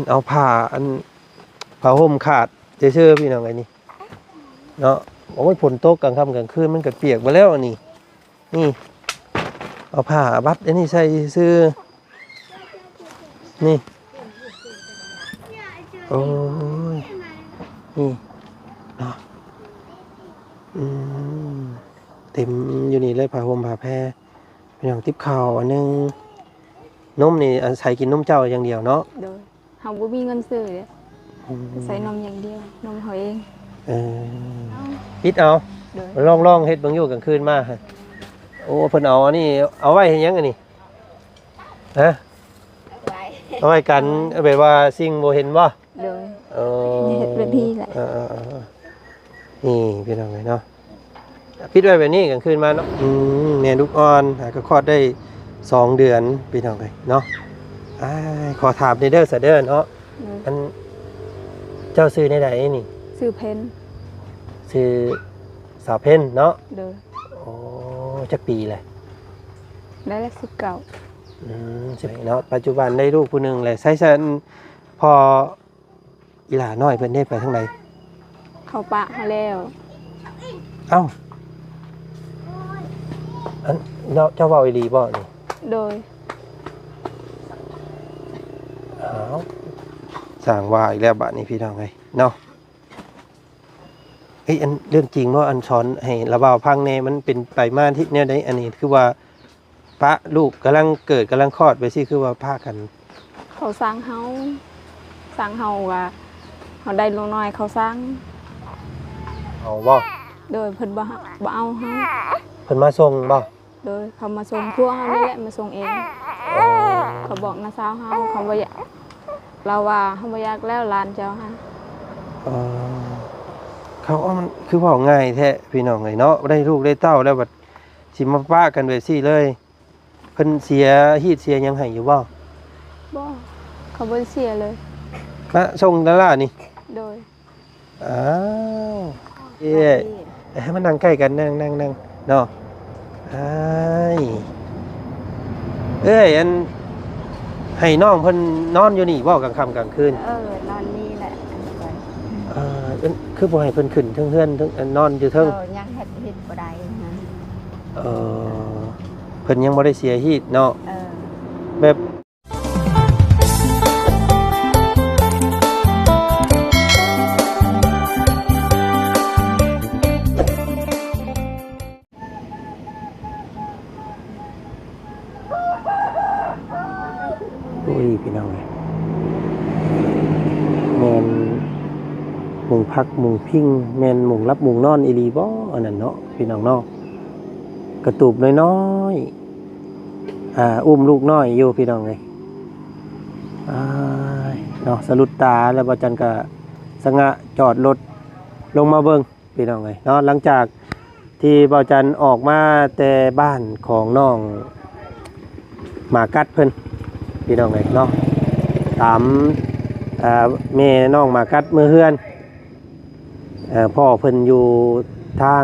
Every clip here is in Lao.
ເອົາຜ້າອັນ ຜ້າຫົ່ມຂາດຊື່ໆ ພີ່ນ້ອງເອີຍ ນີ້ເນາະ. ໂອ້ຍ ຝົນຕົກກາງຄ່ຳກາງຄືນມັນກໍປຽກເບິດແລ້ວອັນນີ້. ນີ້ ເອົາຜ້າບັດອັນນີ້ໃສ່ຊື່ໆ ນີ້. ໂອ້ຍ ນີ້ເນາະ. ອືມ ເຕັມຢູ່ນີ້ເລີຍ ຜ້າຫົ່ມຜ້າແພ. ພີ່ນ້ອງ ຕິບເຂົ້າອັນໜຶ່ງ. ນົມນີ້ອາໄສກິນນົມເຈົ້າຢ່າງດຽວເນາະ? ໂດຍ ເຮົາບໍ່ມີເງິນຊື້ເດ້. ອືມ ໃຊ້ນົມຢ່າງດຽວ ນົມເຮົາເອງ. ເອີ ປິດເອົາ. ໂດຍ ລອງ ລອງເຮັດເບິ່ງຢູ່ກາງຄືນມາ. ໂອ້ ເພິ່ນເອົາອັນນີ້ເອົາໄວ້ເຮັດຫຍັງອັນນີ້? ຮະ? ເອົາໄວ້ກັນ ເອົາໄວ້ ແບບວ່າສິ່ງບໍ່ເຫັນບໍ່? ໂດຍ ເອີ ເຮັດແບບນີ້ແຫຼະ. ເອີໆ ນີ້ພີ່ນ້ອງເອີຍເນາະ ປິດໄວ້ແບບນີ້ກາງຄືນມາເນາະ. ອືມ ແມ່ລູກອ່ອນຫາກໍຄອດໄດ້ສອງເດືອນ ພີ່ນ້ອງເອີຍເນາະ. ອ້າຍ ຂໍຖາມແດ່ເດີ ສະເດີເນາະ. ໂດຍ ອັນ ເຈົ້າຊື່ແນວໃດນີ້? ຊື່ເພັນ. ຊື່ສາວເພັນເນາະ? ໂດຍ ໂອ້ ຈັກປີແຫຼະ? ໄດ້ລະສິບເກົ້າ. ອືມ ສິບເນາະ. ປັດຈຸບັນໄດ້ລູກຜູ້ໜຶ່ງແລ້ວ. ໃສຊັ້ນ ພໍ່ອີ່ຫຼ້ານ້ອຍເພິ່ນເດ້ ໄປທາງໃດ? ເຂົາປະເຮົາແລ້ວ. ເອົ້າ ອັນ ເຈົ້າ ເຈົ້າເວົ້າອີ່ຫຼີບໍ່ນີ້? ໂດຍ ອ້າວ ສ້າງວ່າອີກແລ້ວບາດນີ້ ພີ່ນ້ອງເອີຍເນາະ. ເອີຍ ອັນເລື່ອງຈິງເນາະ ອັນສອນໃຫ້ລາວເວົ້າຟັງແດ່ ມັນເປັນໄປມາທີ່ແນວໃດ? ອັນນີ້ຄືວ່າປະລູກກຳລັງເກີດກຳລັງຄອດໄປຊີ້ ຄືວ່າປະກັນ? ເຂົາສັ່ງເຮົາ ສັ່ງເຮົາວ່າເຮົາໄດ້ລູກນ້ອຍ ເຂົາສັ່ງ. ເອົາບໍ່? ໂດຍ ເພິ່ນບໍ່ ບໍ່ເອົາເຮົາ. ເພິ່ນມາສົ່ງບໍ່? ໂດຍ ເຂົາມາສົ່ງ ພວກເຮົານີ້ແຫຼະມາສົ່ງເອງ. ອໍ ເຂົາບອກນ້າສາວເຮົາ ເຂົາບໍ່ຢາກ ລາວວ່າເຮົາບໍ່ຢາກແລ້ວຫຼານເຈົ້າຫັ້ນ. ອໍ ເຂົາ ເອົາ ມັນຄືເວົ້າງ່າຍແທ້ພີ່ນ້ອງເອີຍເນາະ ໄດ້ລູກໄດ້ເຕົ້າແລ້ວບັດຊິມາປະກັນແບບຊີ້ເລີຍ. ເພິ່ນເສຍຮີດເສຍຫຍັງໃຫ້ຢູ່ບໍ່? ບໍ່ ເຂົາບໍ່ໄດ້ເສຍເລີຍ. ມາສົ່ງດາລານີ້? ໂດຍ. ອ້າວ ເອີຍ ໃຫ້ມານັ່ງໃກ້ກັນ ນັ່ງ ນັ່ງ ນັ່ງເນາະ. ອ້າຍ ເອີຍ ອັນ ໃຫ້ນ້ອງເພິ່ນນອນຢູ່ນີ້ບໍ່ ກາງຄ່ຳກາງຄືນ? ເອີ ນອນນີ້ແຫຼະ. ເອີ ຄືບໍ່ໃຫ້ເພິ່ນຂຶ້ນເທິງເຮືອນ ເທິງ ນອນຢູ່ເທິງ? ເອີ ຍັງເຮັດ ເຮັດບໍ່ໄດ້ນະ. ເອີ ເພິ່ນຍັງບໍ່ໄດ້ເສຍຮີດເນາະ. ເອີ ແບບ ໂອ້ຍ ພີ່ນ້ອງເອີຍ ແມ່ນມຸງພັກມຸງພິງ ແມ່ນມຸງຫຼັບມຸງນອນອີ່ຫຼີບໍ່ ອັນນັ້ນເນາະ ພີ່ນ້ອງເນາະ. ກະຕູບນ້ອຍໆ ອ່າ ອຸ້ມລູກນ້ອຍຢູ່ ພີ່ນ້ອງເອີຍ. ອ້າຍ ເນາະ ສະຫຼຸດຕາແລ້ວ ບ່າວຈັນກະສະຫງະຈອດລົດລົງມາເບິ່ງ ພີ່ນ້ອງເອີຍເນາະ. ຫຼັງຈາກທີ່ບ່າວຈັນອອກມາແຕ່ບ້ານຂອງນ້ອງໝາກັດເພິ່ນ ພີ່ນ້ອງເອີຍເນາະ ຕາມ ເອີ ແມ່ນ້ອງໝາກັດເມືອເຮືອນ ເອີ ພໍ່ເພິ່ນຢູ່ທາງ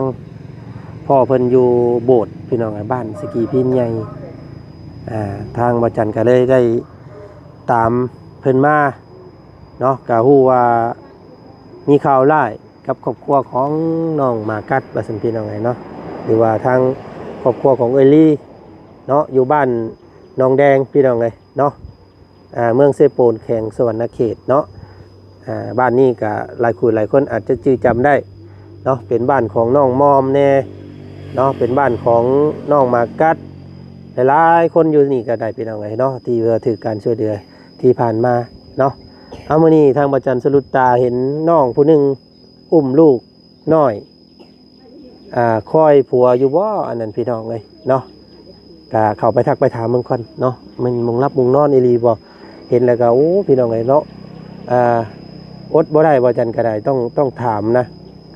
ພໍ່ເພິ່ນຢູ່ໂບດ ພີ່ນ້ອງເອີຍ ບ້ານສະກີພີນໃຫຍ່. ເອີ ທາງບ່າວຈັນກະເລີຍໄດ້ຕາມເພິ່ນມາເນາະ ກະຮູ້ວ່າມີຂ່າວຮ້າຍ ກັບຄອບຄົວຂອງນ້ອງໝາກັດວ່າຊັ້ນ ພີ່ນ້ອງເອີຍເນາະ ຫຼືວ່າທາງຄອບຄົວຂອງເອື້ອຍລີເນາະ ຢູ່ບ້ານໜອງແດງ ພີ່ນ້ອງເອີຍເນາະ ອ່າ ເມືອງເຊໂປນ ແຂວງສະຫວັນນະເຂດເນາະ. ອ່າ ບ້ານນີ້ກະຫຼາຍຜູ້ຫຼາຍຄົນອາດຈະຈື່ຈຳໄດ້ເນາະ ເປັນບ້ານຂອງນ້ອງມອມແດ່ເນາະ ເປັນບ້ານຂອງນ້ອງໝາກັດ ຫຼາຍໆຄົນຢູ່ນີ້ກະໄດ້ ພີ່ນ້ອງເອີຍເນາະ ທີ່ວ່າຖືກການຊ່ວຍເຫຼືອທີ່ຜ່ານມາເນາະ. ເອົາ ມື້ນີ້ທາງບ່າວຈັນສະຫຼຸດຕາເຫັນນ້ອງຜູ້ໜຶ່ງ ອຸ້ມລູກນ້ອຍ ອ່າ ຄອຍຜົວຢູ່ບໍ່ ອັນນັ້ນ ພີ່ນ້ອງເອີຍເນາະ. ກະເຂົ້າໄປທັກໄປຖາມເບິ່ງກ່ອນເນາະ ແມ່ນມຸງຫຼັບມຸງນອນອີ່ຫຼີບໍ່? ເຫັນແລ້ວກະ ໂອ້ ພີ່ນ້ອງເອີຍເນາະ ອ່າ ອົດບໍ່ໄດ້ ບ່າວຈັນກະໄດ້ ຕ້ອງ ຕ້ອງຖາມນະ.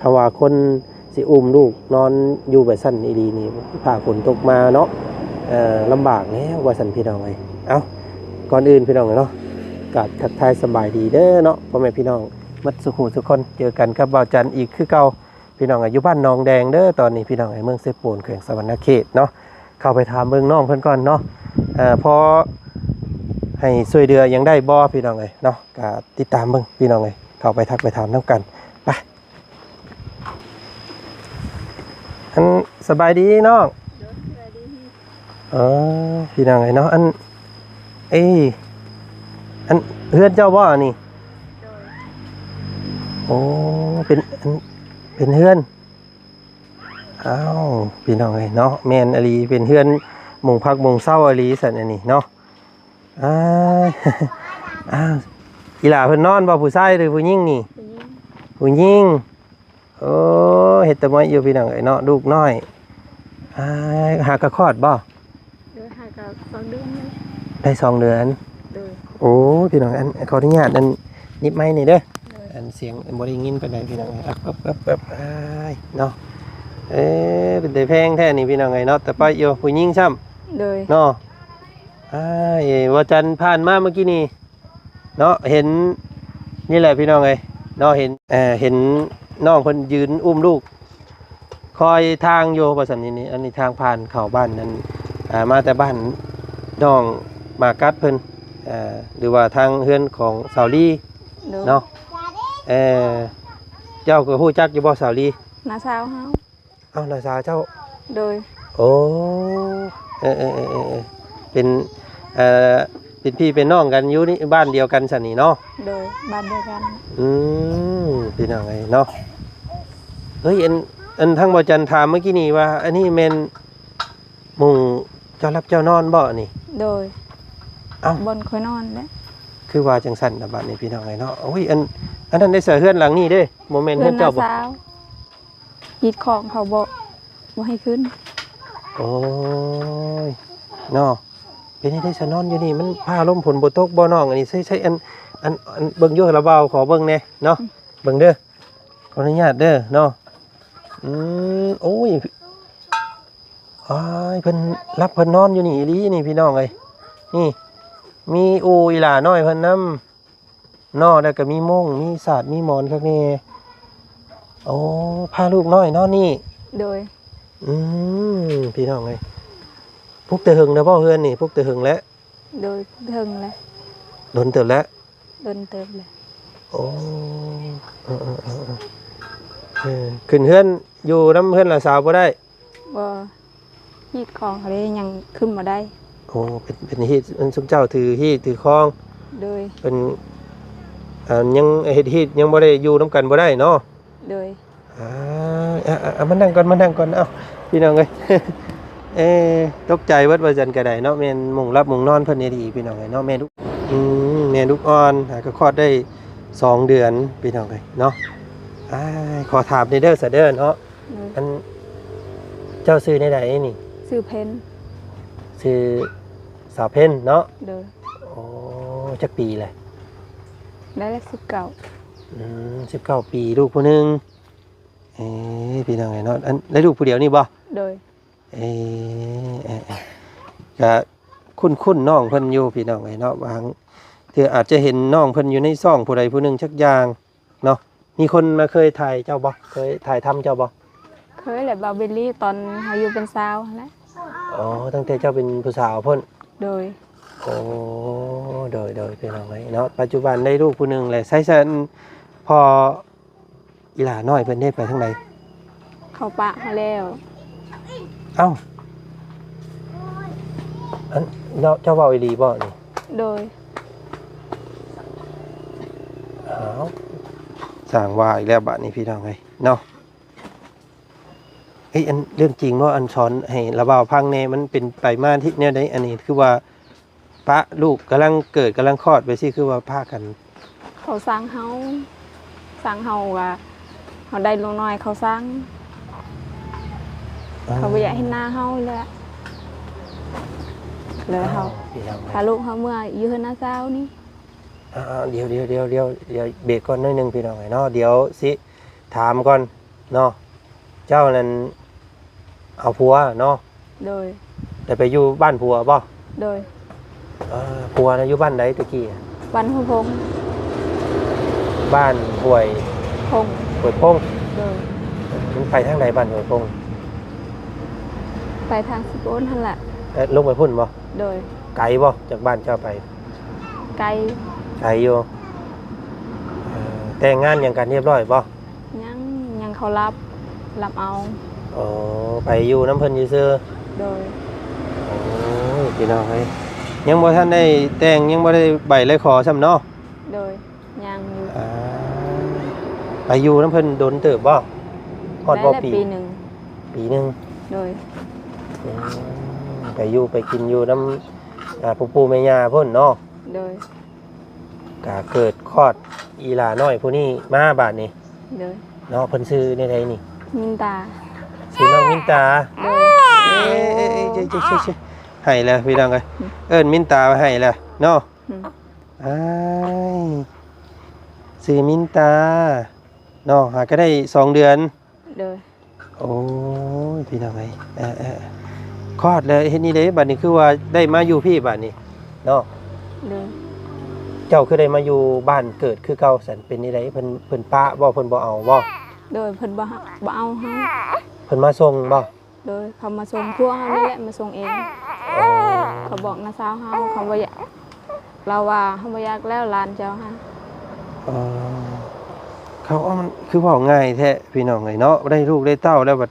ຄຳວ່າຄົນຊິອຸ້ມລູກນອນຢູ່ແບບຊັ້ນອີ່ຫຼີນີ້ ຟ້າຝົນຕົກມາເນາະ ເອີ ລຳບາກແລ້ວວ່າຊັ້ນ ພີ່ນ້ອງເອີຍ. ເອົ້າ ກ່ອນອື່ນ ພີ່ນ້ອງເອີຍເນາະ ກະທັກທາຍສະບາຍດີເດີເນາະ ພໍ່ແມ່ພີ່ນ້ອງ ໝົດສູ່ຜູ້ສູ່ຄົນ ເຈີກັນກັບບ່າວຈັນອີກຄືເກົ່າ ພີ່ນ້ອງເອີຍ ຢູ່ບ້ານໜອງແດງເດີ ຕອນນີ້ ພີ່ນ້ອງເອີຍ ເມືອງເຊໂປນ ແຂວງສະຫວັນນະເຂດເນາະ. ເຂົ້າໄປຖາມເບິ່ງນ້ອງເພິ່ນກ່ອນເນາະ ເອີ ພໍ ໃຫ້ຊ່ວຍເຫຼືອຫຍັງໄດ້ບໍ່ພີ່ນ້ອງເອີຍເນາະ ກໍຕິດຕາມເບິ່ງພີ່ນ້ອງເອີຍ ເຂົ້າໄປທັກໄປຖາມນຳກັນ ໄປ. ອັນ ສະບາຍດີນ້ອງ. ໂດຍ ສະບາຍດີ. ເອີ ພີ່ນ້ອງເອີຍເນາະ ອັນ ເອີ ອັນ ເຮືອນເຈົ້າບໍ່ອັນນີ້? ໂດຍ. ໂອ້ ເປັນ ອັນ ເປັນເຮືອນ ອ້າວ ພີ່ນ້ອງເອີຍເນາະ ແມ່ນອີ່ຫຼີ ເປັນເຮືອນມຸງພັກມຸງເຊົາອີ່ຫຼີຊັ້ນອັນນີ້ເນາະ. ອ້າຍ ອ້າວ ອີ່ຫຼ້າເພິ່ນນອນບໍ່? ຜູ້ຊາຍຫຼືຜູ້ຍິງນີ້? ຜູ້ຍິງ. ຜູ້ຍິງ. ໂອ້ ເຮັດຕາມວຍຢູ່ພີ່ນ້ອງເອີຍເນາະ ລູກນ້ອຍ. ອ້າຍ ຫາກະຄອດບໍ່? ໂດຍ ຫາກະສອງເດືອນນີ້. ໄດ້ສອງເດືອນ. ໂດຍ. ໂອ້ ພີ່ນ້ອງ ອັນ ຂໍອະນຸຍາດ ອັນ ໜິບໄມນີ້ເດີ. ໂດຍ. ອັນ ສຽງບໍ່ໄດ້ຍິນປານໃດພີ່ນ້ອງເອີຍ ອັບ ອັບ ອັບ ອັບ ອ້າຍ ເນາະ. ເອີ ເປັນຕາແພງແທ້ນີ້ພີ່ນ້ອງເອີຍເນາະ ຕາປະຢູ່ ຜູ້ຍິງຊ້ຳ. ໂດຍ. ເນາະ. ອ້າຍ ວ່າຈັນຜ່ານມາເມື່ອກີ້ນີ້ເນາະ ເຫັນ ນີ້ແຫຼະພີ່ນ້ອງເອີຍເນາະ ເຫັນ ເອີ ເຫັນນ້ອງເພິ່ນຢືນອຸ້ມລູກ ຄອຍທາງຢູ່ວ່າຊັ້ນ. ນີ້ ນີ້ ອັນນີ້ທາງຜ່ານເຂົ້າບ້ານນັ້ນ ອ່າ ມາແຕ່ບ້ານນ້ອງໝາກັດເພິ່ນ ເອີ ຫຼືວ່າທາງເຮືອນຂອງສາວລີ. ໂດຍ. ເນາະ. ເອີ ເຈົ້າກໍຮູ້ຈັກຢູ່ບໍ່ສາວລີ? ນ້າສາວເຮົາ. ເອົ້າ ນ້າສາວເຈົ້າ? ໂດຍ. ໂອ້ ເອີ ເປັນ ເອີ ເປັນພີ່ເປັນນ້ອງກັນ ຢູ່ນີ້ ບ້ານດຽວກັນຊັ້ນນີ້ເນາະ? ໂດຍ ບ້ານດຽວກັນ. ອືມ ພີ່ນ້ອງເອີຍເນາະ. ເອີຍ ອັນ ອັນ ທາງບໍ່ຈັນຖາມເມື່ອກີ້ນີ້ວ່າ ອັນນີ້ແມ່ນມຸງເຈົ້າຫຼັບເຈົ້ານອນບໍ່ອັນນີ້? ໂດຍ. ເອົ້າ ບ່ອນຂ້ອຍນອນແຫຼະ. ຄືວ່າຈັ່ງຊັ້ນນະ ບາດນີ້ພີ່ນ້ອງເອີຍເນາະ. ໂອ້ຍ ອັນ ອັນນັ້ນໄດ້ສະ ເຮືອນຫຼັງນີ້ເດ້ ບໍ່ແມ່ນເຮືອນເຈົ້າບໍ່? ເຮືອນນ້າສາວ. ຮີດຂອງເຂົາບໍ່ ບໍ່ໃຫ້ຂຶ້ນ. ໂອ້ຍ ເນາະ ເປັນຈັ່ງໃດສະ ນອນຢູ່ນີ້ ມັນຟ້າລົມຝົນບໍ່ຕົກບໍ່ນ້ອງ? ອັນນີ້ໃຊ້ ໃຊ້ ອັນ ອັນ ອັນ ເບິ່ງຢູ່ ລະບ່າວຂໍເບິ່ງແດ່ເນາະ. ອືມ ເບິ່ງເດີ ຂໍອະນຸຍາດເດີເນາະ. ອືມ ໂອ້ຍ ອ້າຍ ເພິ່ນຫຼັບເພິ່ນນອນຢູ່ນີ້ອີ່ຫຼີນີ້ ພີ່ນ້ອງເອີຍ. ນີ້ ມີອູ່ອີ່ຫຼ້ານ້ອຍເພິ່ນນຳ ເນາະ ແລ້ວກໍມີມຸ້ງ ມີສາດ ມີໝອນຄັກແນ່. ໂອ້ ພາລູກນ້ອຍນອນນີ້. ໂດຍ. ອືມ ພີ່ນ້ອງເອີຍ ປຸກແຕ່ເຫິງແລ້ວບໍ່ເຮືອນນີ້? ປຸກແຕ່ເຫິງແລ້ວ. ໂດຍ ເຖິງແລ້ວ. ດົນເຕີບແລ້ວ. ດົນເຕີບແລ້ວ. ໂອ້ ເອີໆໆໆ ເອີ ຂຶ້ນເຮືອນ ຢູ່ນຳເຮືອນຫຼານສາວບໍ່ໄດ້? ບໍ່ ຮີດຂອງເຂົາເດ້ ຍັງຂຶ້ນບໍ່ໄດ້. ໂອ້ ເປັນ ເປັນຮີດ ຊຸມເຈົ້າຖືຮີດຖືຄອງ. ໂດຍ. ເພິ່ນ ອ່າ ຍັງເຮັດຮີດ ຍັງບໍ່ໄດ້ຢູ່ນຳກັນບໍ່ໄດ້ເນາະ. ໂດຍ. ອ່າ ເອົາ ເອົາ ເອົາ ມານັ່ງກ່ອນ ມານັ່ງກ່ອນ. ເອົ້າ ພີ່ນ້ອງເອີຍ ເອີ ຕົກໃຈເບິດວ່າຊັ້ນກໍໄດ້ເນາະ. ແມ່ນມຸງຫຼັບມຸງນອນເພິ່ນອີ່ຫຼີ ພີ່ນ້ອງເອີຍເນາະ. ແມ່ລູກ ອືມ ແມ່ລູກອ່ອນ ຫາກໍຄອດໄດ້ສອງເດືອນ ພີ່ນ້ອງເອີຍເນາະ. ອ້າຍ ຂໍຖາມແດ່ເດີ ສາເດີເນາະ. ໂດຍ. ອັນ ເຈົ້າຊື່ແນວໃດນີ້? ຊື່ເພັນ. ຊື່ສາວເພັນເນາະ. ໂດຍ. ໂອ້ ຈັກປີແຫຼະ? ໄດ້ລະສິບເກົ້າ. ອືມ ສິບເກົ້າປີ ລູກຜູ້ໜຶ່ງ. ເອີ ພີ່ນ້ອງເອີຍເນາະ ອັນ ໄດ້ລູກຜູ້ດຽວນີ້ບໍ່? ໂດຍ. ເອີ ເອີ ເອີ ກະຄຸ້ນໆນ້ອງເພິ່ນຢູ່ ພີ່ນ້ອງເອີຍເນາະ. ບາງເທື່ອອາດຈະເຫັນນ້ອງເພິ່ນຢູ່ໃນຊ່ອງຜູ້ໃດຜູ້ໜຶ່ງຈັກຢ່າງເນາະ. ມີຄົນມາເຄີຍຖ່າຍເຈົ້າບໍ່? ເຄີຍຖ່າຍທຳເຈົ້າບໍ່? ເຄີຍແຫຼະ ບ່າວບິລລີ ຕອນເຮົາຢູ່ເປັນສາວຫັ້ນແຫຼະ. ອໍ ຕັ້ງແຕ່ເຈົ້າເປັນຜູ້ສາວພຸ້ນ? ໂດຍ. ໂອ້ ໂດຍໆ ພີ່ນ້ອງເອີຍເນາະ. ປັດຈຸບັນໄດ້ລູກຜູ້ໜຶ່ງແຫຼະ. ໃສຊັ້ນ ພໍ່ ອີ່ຫຼ້ານ້ອຍເພິ່ນເດ້ ໄປທາງໃດ? ເຂົາປະເຮົາແລ້ວ. ເອົ້າ ອັນ ເຈົ້າ ເຈົ້າເວົ້າອີ່ຫຼີບໍ່ນີ້? ໂດຍ. ອ້າວ ສ້າງວ່າອີກແລ້ວບາດນີ້ ພີ່ນ້ອງເອີຍເນາະ. ເອີຍ ອັນ ເລື່ອງຈິງເນາະ ອັນສອນໃຫ້ລະບ່າວຟັງແດ່ ມັນເປັນໄປມາທີ່ແນວໃດ? ອັນນີ້ຄືວ່າ ປະລູກກຳລັງເກີດກຳລັງຄອດໄປຊີ້ ຄືວ່າພາກັນ? ເຂົາສັ່ງເຮົາ ສັ່ງເຮົາວ່າເຮົາໄດ້ລູກນ້ອຍ ເຂົາສັ່ງ. ເອີ ເຂົາບໍ່ຢາກເຫັນໜ້າເຮົາແຫຼະ ແລ້ວເຮົາ ອ້າວ ພາລູກເຮົາເມືອຢູ່ເຮືອນນ້າສາວນີ້. ອ່າ ດຽວ ດຽວ ດຽວ ດຽວ ດຽວ ເບຣກກ່ອນໜ້ອຍໜຶ່ງ ພີ່ນ້ອງເອີຍເນາະ. ດຽວຊິຖາມກ່ອນເນາະ. ເຈົ້ານັ້ນ ເອົາຜົວເນາະ. ໂດຍ. ໄດ້ໄປຢູ່ບ້ານຜົວບໍ່? ໂດຍ. ເອີ ຜົວນະຢູ່ບ້ານໃດແຕ່ກີ້? ບ້ານຫ້ວຍພົງ. ບ້ານຫ້ວຍພົງ. ຫ້ວຍພົງ. ໂດຍ. ມັນໄປທາງໃດບ້ານຫ້ວຍພົງ? ໄປທາງສະໂກນຫັ້ນລະ. ເອີ ລົງໄປພຸ້ນບໍ່? ໂດຍ. ໄກບໍ່ຈາກບ້ານເຈົ້າໄປ? ໄກ ໄກຢູ່. ເອີ ແຕ່ງງານຫຍັງກັນຮຽບຮ້ອຍບໍ່? ຍັງ ຍັງເຂົາຮັບ ຮັບເອົາ. ອໍ ໄປຢູ່ນຳເພິ່ນຊື່ໆ. ໂດຍ. ໂອ້ຍ ພີ່ນ້ອງເອີຍ ຍັງບໍ່ທັນໄດ້ແຕ່ງ ຍັງບໍ່ໄດ້ໃບໄດ້ຂໍຊ້ຳເນາະ. ໂດຍ. ຍັງຢູ່. ອ່າ ໄປຢູ່ນຳເພິ່ນດົນເຕີບບໍ່? ຮອດບໍ່ ໄດ້ແລ້ວ ປີ ປີໜຶ່ງ. ປີໜຶ່ງ. ໂດຍ. ອືມ ໄປຢູ່ໄປກິນຢູ່ນຳ ອ່າ ປູ່ໆແມ່ຍ່າພຸ້ນເນາະ. ໂດຍ. ກະເກີດຄອດອີຫຼ້ານ້ອຍຜູ້ນີ້ມາບາດນີ້. ໂດຍ. ເນາະ ເພິ່ນຊື່ແນວໃດນີ້? ມິນຕາ. ຊື່ນ້ອງມິນຕາ. ໂດຍ. ເອີ ເອີ ເອີ ເອີ ເອີ ໄຫ້ແລ້ວພີ່ນ້ອງເອີຍ. ອືມ ເອີ້ນມິນຕາໄຫ້ແລ້ວເນາະ. ອືມ ອ້າຍ ຊື່ມິນຕາເນາະ ຫາກະໄດ້ສອງເດືອນ. ໂດຍ. ໂອ້ຍ ພີ່ນ້ອງເອີຍ ເອີ ເອີ ຄອດແລ້ວເຮັດນີ້ເດ້ ບາດນີ້ຄືວ່າໄດ້ມາຢູ່ພີ້ບາດນີ້ເນາະ. ໂດຍ. ເຈົ້າຄືໄດ້ມາຢູ່ບ້ານເກີດຄືເກົ່າຊັ້ນ ເປັນແນວໃດ? ເພິ່ນ ເພິ່ນປະບໍ່? ເພິ່ນບໍ່ເອົາບໍ່? ໂດຍ. ເພິ່ນບໍ່ ບໍ່ເອົາເຮົາ. ເພິ່ນມາສົ່ງບໍ່? ໂດຍ. ເຂົາມາສົ່ງພວກເຮົານີ້ແຫຼະ ມາສົ່ງເອງ. ອໍ ເຂົາບອກນ້າສາວເຮົາ ເຂົາບໍ່ຢາກ ລາວວ່າເຮົາບໍ່ຢາກແລ້ວຫຼານເຈົ້າຫັ້ນ. ອໍ ເຂົາ ເອົາ ມັນຄືເວົ້າງ່າຍແທ້ພີ່ນ້ອງເອີຍເນາະ ໄດ້ລູກໄດ້ເຕົ້າແລ້ວບັດ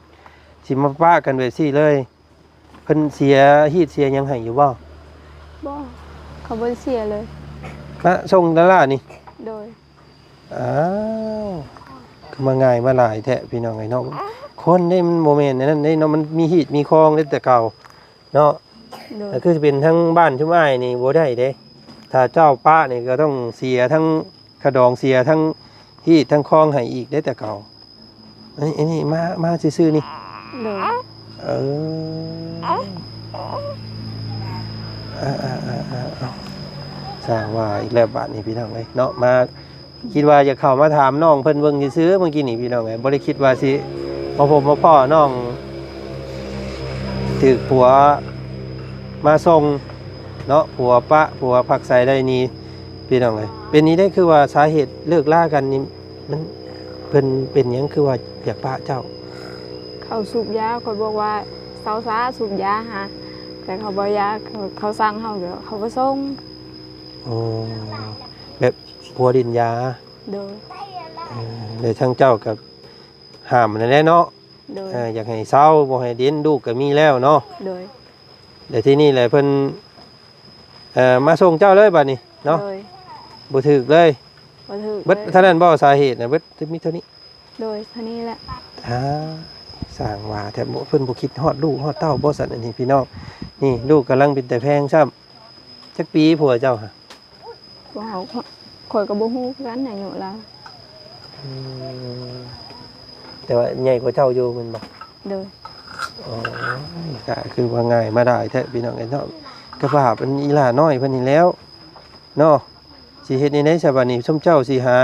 ຊິມາປະກັນແບບຊີ້ເລີຍ. ເພິ່ນເສຍຮີດເສຍຫຍັງໃຫ້ຢູ່ບໍ່? ບໍ່ ເຂົາບໍ່ໄດ້ເສຍເລີຍ. ມາສົ່ງດາລານີ້? ໂດຍ. ອ້າວ ຄືມາງ່າຍມາຫຼາຍແທ້ພີ່ນ້ອງເອີຍເນາະ. ຄົນເດ້ ມັນບໍ່ແມ່ນອັນນັ້ນເດ້ເນາະ ມັນມີຮີດມີຄອງເດ້ແຕ່ເກົ່າເນາະ. ໂດຍ. ກໍຄືຊິເປັນທາງບ້ານຊຸມອ້າຍນີ້ບໍ່ໄດ້ເດ້ ຖ້າເຈົ້າປະນີ້ກໍຕ້ອງເສຍທັງຄ່າດອງ ເສຍທັງຮີດທັງຄອງໃຫ້ອີກເດ້ແຕ່ເກົ່າ. ອັນນີ້ ອັນນີ້ມາ ມາຊື່ໆນີ້. ໂດຍ. ເອີ ເອົາ ສ້າງວ່າອີກແລ້ວບາດນີ້ພີ່ນ້ອງເອີຍເນາະ. ມາ ຄິດວ່າຈະເຂົ້າມາຖາມນ້ອງເພິ່ນເບິ່ງຊື່ໆ ເມື່ອກີ້ນີ້ພີ່ນ້ອງເອີຍ ບໍ່ໄດ້ຄິດວ່າຊິມາພົບມາພໍ້ນ້ອງຖືກຜົວມາສົ່ງເນາະ ຜົວປະ ຜົວພັກໃສໄດ້ນີ້ພີ່ນ້ອງເອີຍ. ເປັນນີ້ໄດ້ ຄືວ່າສາເຫດເລີກລາກັນນີ້ ມັນ ເພິ່ນເປັນຫຍັງຄືວ່າຢາກປະເຈົ້າ? ເຂົາສູບຢາ ຂ້ອຍບອກວ່າເຊົາຊາສູບຢາຫາ ແຕ່ເຂົາບໍ່ຢາກ ເຂົາ ເຂົາສັ່ງເຮົາ ເຂົາບໍ່ສົ່ງ. ໂອ້ ແບບຜົວຫຼິ້ນຢາ. ໂດຍ. ເອີ ແລ້ວທາງເຈົ້າກໍຫ້າມນັ້ນແຫຼະເນາະ. ໂດຍ. ເອີ ຢາກໃຫ້ເຊົາ ບໍ່ໃຫ້ຫຼິ້ນ ລູກກໍມີແລ້ວເນາະ. ໂດຍ. ແລ້ວທີນີ້ແຫຼະເພິ່ນ ເອີ ມາສົ່ງເຈົ້າເລີຍບາດນີ້ເນາະ. ໂດຍ. ບໍ່ຖືກເລີຍ. ບໍ່ຖືກເລີຍ. ເບິດເທົ່ານັ້ນບໍ່ ສາເຫດນະ ເບິດ ມີເທົ່ານີ້? ໂດຍ ເທົ່ານີ້ແຫຼະ. ອ່າ ສ້າງວ່າແທ້ ເພິ່ນບໍ່ຄິດຮອດລູກຮອດເຕົ້າບໍ່ຊັ້ນ? ອັນນີ້ພີ່ນ້ອງ ນີ້ລູກກຳລັງເປັນຕາແພງຊ້ຳ. ຈັກປີຜົວເຈົ້າຫະ? ບໍ່ ຂ້ອຍກໍບໍ່ຮູ້ຄືກັນອາຍຸລາວ. ອືມ ແຕ່ວ່າໃຫຍ່ກວ່າເຈົ້າຢູ່ແມ່ນບໍ່? ໂດຍ. ໂອ້ຍ ກະຄືວ່າງ່າຍມາດາຍແທ້ພີ່ນ້ອງເອີຍເນາະ. ກະບາບອັນອີຫຼ້ານ້ອຍເພິ່ນນີ້ແລ້ວເນາະ. ຊິເຮັດແນວໃດຊະບາດນີ້ ຊຸມເຈົ້າຊິຫາ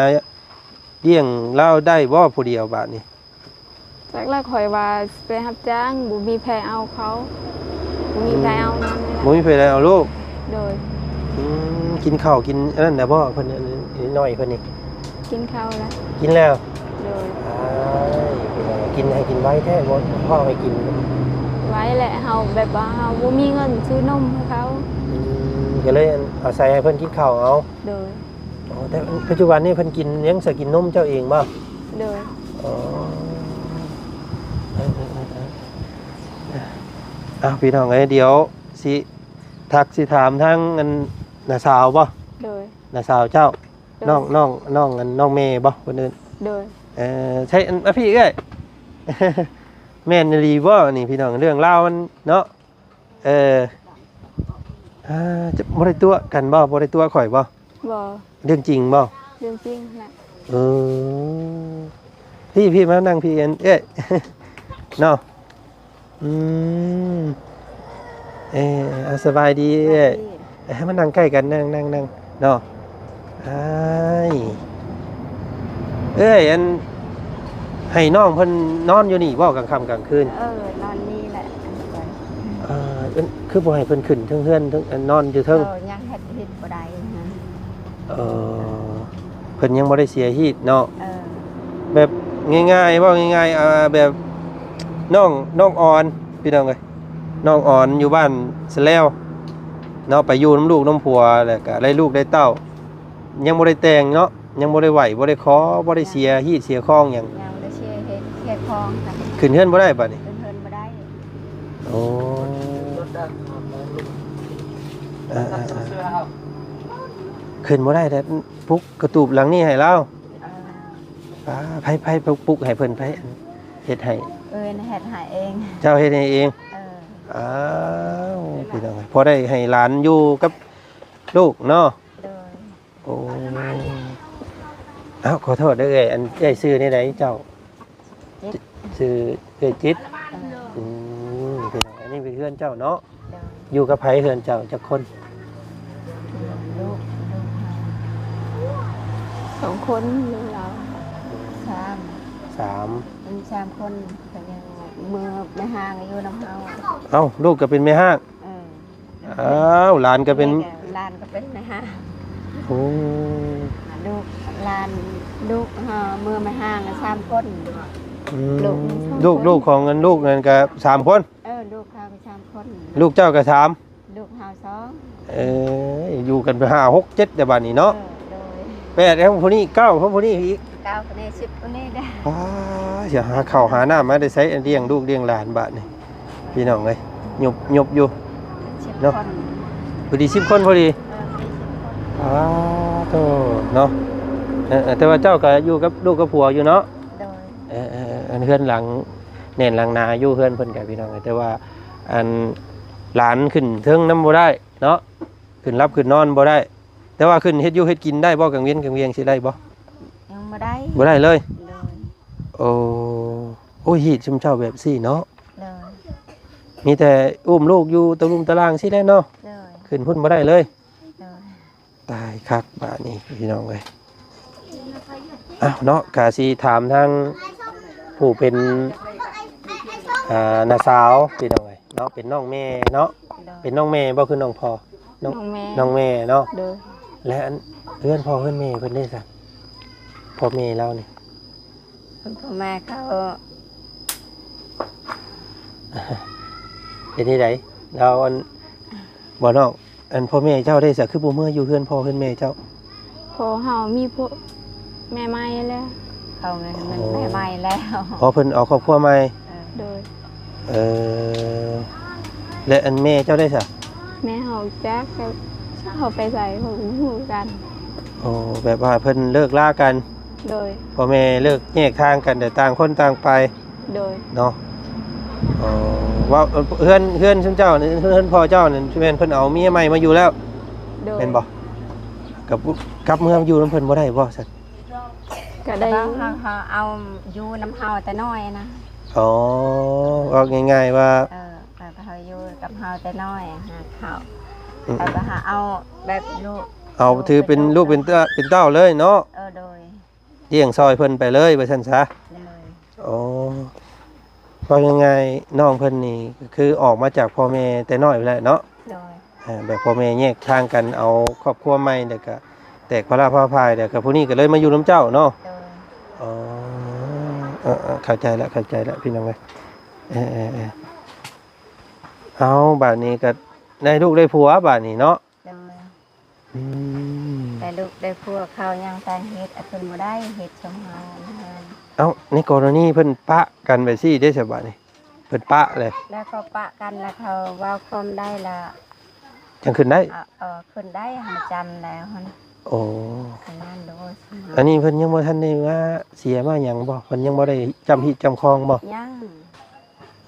ລ້ຽງລາວໄດ້ບໍ່ຜູ້ດຽວບາດນີ້? ຈັກລະ ຂ້ອຍວ່າຊິໄປຮັບຈ້າງ ບໍ່ມີໃຜເອົາເຂົາ ບໍ່ມີໃຜເອົານຳ. ບໍ່ມີໃຜໄດ້ເອົາລູກ. ໂດຍ. ອືມ ກິນເຂົ້າກິນອັນນັ້ນແລ້ວບໍ່ ເພິ່ນ ນ້ອຍເພິ່ນນີ້? ກິນເຂົ້າແລ້ວ. ກິນແລ້ວ? ໂດຍ. ອ້າຍ ກິນໃຫ້ກິນໄວແທ້ບໍ່ ເວົ້າໃຫ້ກິນ. ໄວແຫຼະ ເຮົາແບບວ່າເຮົາບໍ່ມີເງິນຊື້ນົມໃຫ້ເຂົາ. ອືມ ກໍເລີຍອາໄສໃຫ້ເພິ່ນກິນເຂົ້າເອົາ. ໂດຍ. ອໍ ແຕ່ປັດຈຸບັນນີ້ເພິ່ນກິນ ຍັງສະກິນນົມເຈົ້າເອງບໍ່? ໂດຍ. ອໍ ເອີໆໆ ເອົາ ພີ່ນ້ອງເອີຍ ດຽວຊິທັກຊິຖາມທາງອັນນ້າສາວບໍ່? ໂດຍ. ນ້າສາວເຈົ້າ. ໂດຍ. ນ້ອງ ນ້ອງ ນ້ອງອັນ ນ້ອງແມ່ບໍ່ ຄົນອື່ນ? ໂດຍ. ເອີ ໃຊ່ ອັນ ມາພີ້ເອື້ອຍ ແມ່ນອີ່ຫຼີບໍ່ນີ້ ພີ່ນ້ອງ ເລື່ອງລາວມັນເນາະ. ເອີ ອ່າ ຈະບໍ່ໄດ້ຕົວະກັນບໍ່? ບໍ່ໄດ້ຕົວະຂ້ອຍບໍ່? ບໍ່. ເລື່ອງຈິງບໍ່? ເລື່ອງຈິງແຫຼະ. ເອີ ພີ້ ພີ້ ມານັ່ງພີ້ ເອີ ເນາະ. ອືມ ເອີ ເອົາ ສະບາຍດີເອື້ອຍ. ສະບາຍດີ. ເອີ ໃຫ້ມານັ່ງໃກ້ກັນ ນັ່ງ ນັ່ງ ນັ່ງເນາະ. ອ້າຍ ເອື້ອຍ ອັນ ໃຫ້ນ້ອງເພິ່ນນອນຢູ່ນີ້ບໍ່ ກາງຄ່ຳກາງຄືນ? ເອີ ນອນນີ້ແຫຼະ. ເອີ ຄືບໍ່ໃຫ້ເພິ່ນຂຶ້ນເທິງເຮືອນ ເທິງ ອັນ ນອນຢູ່ເທິງ? ເອີ ຍັງເຮັດ ເຮັດບໍ່ໄດ້ນະ. ເອີ ເພິ່ນຍັງບໍ່ໄດ້ເສຍຮີດເນາະ. ເອີ ແບບງ່າຍໆ ເວົ້າງ່າຍໆ ອ່າ ແບບນ້ອງ ນ້ອງອອນ ພີ່ນ້ອງເອີຍ ນ້ອງອອນຢູ່ບ້ານສະແລວ ເນາະ ໄປຢູ່ນຳລູກນຳຜົວ ແລ້ວກະໄດ້ລູກໄດ້ເຕົ້າ ຍັງບໍ່ໄດ້ແຕ່ງເນາະ ຍັງບໍ່ໄດ້ໄຫວ້ບໍ່ໄດ້ຂໍ ບໍ່ໄດ້ເສຍຮີດເສຍຄອງຫຍັງ ຍັງບໍ່ໄດ້ເສຍຮີດເສຍຄອງ ຂຶ້ນເຮືອນບໍ່ໄດ້ບາດນີ້ ຂຶ້ນເຮືອນບໍ່ໄດ້. ໂອ້ ເອີໆໆ ຂຶ້ນບໍ່ໄດ້ແລ້ວ ປຸກກະຕູບຫຼັງນີ້ໃຫ້ລາວ. ເອີ ປາ ໃຜ ໃຜປຸກໃຫ້ເພິ່ນ ໃຜເຮັດໃຫ້? ເອີ ເຮັດໃຫ້ເອງ ເຈົ້າເຮັດໃຫ້ເອງ. ເອີ ອ້າວ ພີ່ນ້ອງເອີຍ ພໍໄດ້ໃຫ້ຫຼານຢູ່ກັບລູກເນາະ. ໂດຍ ໂອ້ ອ້າວ ຂໍໂທດເດີເອື້ອຍ ອັນເອື້ອຍຊື່ແນວໃດເຈົ້າ? ຈິດ ຊື່ເອື້ອຍຈິດ. ເອີ ອືມ ພີ່ນ້ອງ ອັນນີ້ເປັນເຮືອນເຈົ້າເນາະ. ໂດຍ ຢູ່ກັບໃຜເຮືອນເຈົ້າ ຈັກຄົນ? ລູກ ລູກເຮົາສອງຄົນ ລູກເຮົາສາມ ສາມ ເປັນສາມຄົນ ກໍຍັງ ເມືອແມ່ຮ້າງຢູ່ນຳເຮົາ. ເອົ້າ ລູກກໍເປັນແມ່ຮ້າງ. ເອີ ອ້າວ ຫຼານກໍເປັນ ນີ້ກໍຫຼານກໍເປັນແມ່ຮ້າງ. ໂອ້ ລູກຫຼານ ລູກເຮົາເມືອແມ່ຮ້າງສາມຄົນ. ອືມ ລູກ ລູກ ລູກຂອງອັນລູກນັ້ນກໍສາມຄົນ. ເອີ ລູກເຮົາກໍສາມຄົນ ລູກເຈົ້າກໍສາມ ລູກເຮົາສອງ. ເອີຍ ຢູ່ກັນໄປຫ້າ ຫົກ ເຈັດແລ້ວບາດນີ້ເນາະ. ເອີ ໂດຍ ແປດ ເອົາຜູ້ນີ້ເກົ້າ ເອົາຜູ້ນີ້ອີກ ເກົ້າ ຜູ້ນີ້ສິບ ຜູ້ນີ້ເດ້. ອ້າ ຊິຫາເຂົ້າຫານ້ຳມາແຕ່ໃສ ລ້ຽງລູກລ້ຽງຫຼານບາດນີ້ ພີ່ນ້ອງເອີຍ ຍຸບໆຢູ່ເນາະ. ຜູ້ດີສິບຄົນພໍດີ. ເອີ ຜູ້ດີສິບຄົນ. ອ້າ ໂທ້ເນາະ. ເອີ ເອີ ແຕ່ວ່າເຈົ້າກໍຢູ່ກັບລູກກັບຜົວຢູ່ເນາະ. ໂດຍ ເອີ ເອີ ເອີ ອັນເຮືອນຫຼັງແໜ້ນຫຼັງໜາຢູ່ເຮືອນເພິ່ນກະ ພີ່ນ້ອງເອີຍ ແຕ່ວ່າອັນຫຼານຂຶ້ນເທິງນຳບໍ່ໄດ້ເນາະ ຂຶ້ນຫຼັບຂຶ້ນນອນບໍ່ໄດ້. ແຕ່ວ່າຂຶ້ນເຮັດຢູ່ເຮັດກິນໄດ້ບໍ່? ກາງເວັນກາງວຽງຊິໄດ້ບໍ່? ຍັງບໍ່ໄດ້ ບໍ່ໄດ້ເລີຍ. ໂດຍ ໂອ້ ໂອ້ຍ ຮີດຊຸມເຈົ້າແບບຊີ້ເນາະ. ໂດຍ ມີແຕ່ອຸ້ມລູກຢູ່ຕະລຸ່ມຕະລ່າງຊີ້ແຫຼະເນາະ. ໂດຍ ຂຶ້ນພຸ້ນບໍ່ໄດ້ເລີຍ. ໂດຍ ຕາຍຄັກບາດນີ້ພີ່ນ້ອງເອີຍ. ອ້າວເນາະ ກະຊິຖາມທາງຜູ້ເປັນ ອ່າ ນ້າສາວພີ່ນ້ອງເອີຍເນາະ ເປັນນ້ອງແມ່ເນາະ. ໂດຍ ເປັນນ້ອງແມ່ບໍ່ ຄືນ້ອງພໍ່? ນ້ອງ ນ້ອງແມ່ ນ້ອງແມ່ເນາະ. ໂດຍ ແລະ ອັນ ເຮືອນພໍ່ເຮືອນແມ່ເພິ່ນເດ້ຊະ? ພໍ່ແມ່ລາວນີ້ ພໍ່ແມ່ເຂົາ ເປັນຈັ່ງໃດລາວ ອັນ ບໍ່ນ້ອງ ອັນພໍ່ແມ່ເຈົ້າເດ້ຊະ ຄືບໍ່ເມືອຢູ່ເຮືອນພໍ່ເຮືອນແມ່ເຈົ້າ? ພໍ່ເຮົາມີຜົວ ແມ່ໃໝ່ແລ້ວ. ເຂົາແມ່ນ ອໍ ແມ່ໃໝ່ແລ້ວ. ອໍ ເພິ່ນເອົາຄອບຄົວໃໝ່. ເອີ ໂດຍ ເອີ ແລະ ອັນແມ່ເຈົ້າເດ້ຊະ? ແມ່ເຮົາຈັກ ເຂົາໄປໃສເຮົາກໍບໍ່ຮູ້ຄືກັນ. ອໍ ແບບວ່າເພິ່ນເລີກລາກັນ. ໂດຍ ພໍ່ແມ່ເລີກແຍກທາງກັນ ແຕ່ຕ່າງຄົນຕ່າງໄປ. ໂດຍ ເນາະ. ອໍ ເວົ້າ ເອີ ເຮືອນ ເຮືອນຊຸມເຈົ້ານີ້ ເຮືອນພໍ່ເຈົ້ານັ້ນ ແມ່ນເພິ່ນເອົາເມຍໃໝ່ມາຢູ່ແລ້ວ. ໂດຍ ແມ່ນບໍ່? ກັບ ກັບເມືອຢູ່ນຳເພິ່ນບໍ່ໄດ້ບໍ່ຊັ້ນ? ກໍໄດ້ ເຮົາ ເຮົາເອົາຢູ່ນຳເຮົາແຕ່ນ້ອຍນະ. ອໍ ເວົ້າງ່າຍໆວ່າ ເອີ ແບບເຮົາຢູ່ກັບເຮົາແຕ່ນ້ອຍ ຫາເຂົາ ອືມ ແບບວ່າເຮົາເອົາແບບລູກ ເອົາຖືເປັນລູກເປັນເຕົ້າ ເປັນເຕົ້າເລີຍເນາະ. ເອີ ໂດຍ ລ້ຽງຊ່ອຍເພິ່ນໄປເລີຍວ່າຊັ້ນຊະ. ໂດຍ ໂອ້ ເວົ້າງ່າຍໆ ນ້ອງເພິ່ນນີ້ກໍຄືອອກມາຈາກພໍ່ແມ່ແຕ່ນ້ອຍພຸ້ນແຫຼະເນາະ. ໂດຍ ເອີ ແບບພໍ່ແມ່ແຍກທາງກັນ ເອົາຄອບຄົວໃໝ່ ແລ້ວກະແຕກພາລະພາພາຍ ແລ້ວກະຜູ້ນີ້ກໍເລີຍມາຢູ່ນຳເຈົ້າເນາະ. ໂດຍ ອໍ ເອີໆ ເຂົ້າໃຈລະ ເຂົ້າໃຈລະ ພີ່ນ້ອງເອີຍ. ເອີໆໆ ເອົາ ບາດນີ້ກໍໄດ້ລູກໄດ້ຜົວບາດນີ້ເນາະ. ໂດຍ ອືມ ແຕ່ລູກໄດ້ຜົວເຂົາຍັງຕ່າງເຮັດ ເພິ່ນບໍ່ໄດ້ເຮັດຊົມເຮົາເຮືອນ. ເອົ້າ ໃນກໍລະນີເພິ່ນປະກັນແບບຊີ້ເດ້ສະບາດນີ້ ເພິ່ນປະເລີຍ ແລ້ວເຂົາປະກັນ ແລ້ວເຂົາເວົ້າຄວາມໄດ້ລະ ຈັ່ງຂຶ້ນໄດ້. ເອີ ເອີ ຂຶ້ນໄດ້ ເຮົາຈຳແລ້ວຫັ້ນ. ໂອ້ ອັນນັ້ນໂດຍ ອັນນີ້ເພິ່ນຍັງບໍ່ທັນໄດ້ມາເສຍມາຫຍັງບໍ່? ເພິ່ນຍັງບໍ່ໄດ້ຈຳຮີດຈຳຄອງບໍ່? ຍັງ.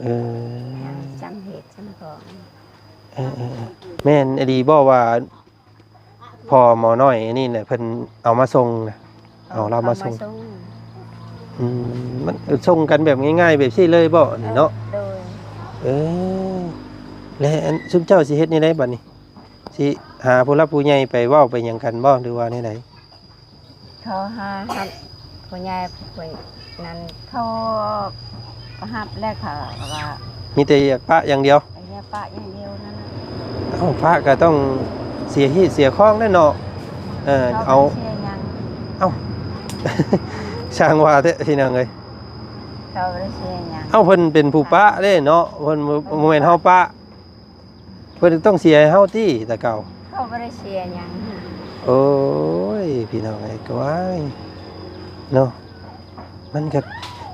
ເອີ ຍັງຈຳຮີດຈຳຄອງ. ເອີໆໆ ແມ່ນອີ່ຫຼີບໍ່ວ່າ ພໍ່ໝໍນ້ອຍອັນນີ້ນະ ເພິ່ນເອົາມາສົ່ງນະ? ເອົາລາວມາສົ່ງ. ເອົາມາສົ່ງ. ອືມ ມັນສົ່ງກັນແບບງ່າຍໆແບບຊີ້ເລີຍບໍ່ນີ້ເນາະ? ເອີ ໂດຍ. ເອີ ແລະ ອັນຊຸມເຈົ້າຊິເຮັດແນວໃດບັດນີ້? ຊິຫາຜູ້ຫຼັກຜູ້ໃຫຍ່ໄປເວົ້າໄປຫຍັງກັນບໍ່ ຫຼືວ່າແນວໃດ? ເຂົາຫາຮັບຜູ້ໃຫຍ່ຜູ້ນັ້ນ ເຂົາກໍຮັບແລ້ວ ເຂົາວ່າ ມີແຕ່ຢາກປະຢ່າງດຽວ. ຢາກປະຢ່າງດຽວນັ້ນ. ເອົ້າ ປະກໍຕ້ອງເສຍຮີດເສຍຄອງແຫຼະເນາະ. ເອີ ເຂົາ ເອົາ ບໍ່ໄດ້ເສຍຫຍັງ. ເອົ້າ ຊ່າງວ່າແທ້ ພີ່ນ້ອງເອີຍ ເຂົາບໍ່ໄດ້ເສຍຫຍັງ. ເອົ້າ ເພິ່ນເປັນຜູ້ປະເດ້ເນາະ ເພິ່ນບໍ່ ເອີ ບໍ່ແມ່ນເຮົາປະ. พิ่ນຕ້ອງເສຍໃຫ້ເຮົາຕິແຕ່ເກົ່າ? ເຂົາບໍ່ໄດ້ເສຍຫຍັງ. ໂອ້ຍ ພີ່ນ້ອງເອີຍ ກະວ່າຍເນາະ ມັນກະ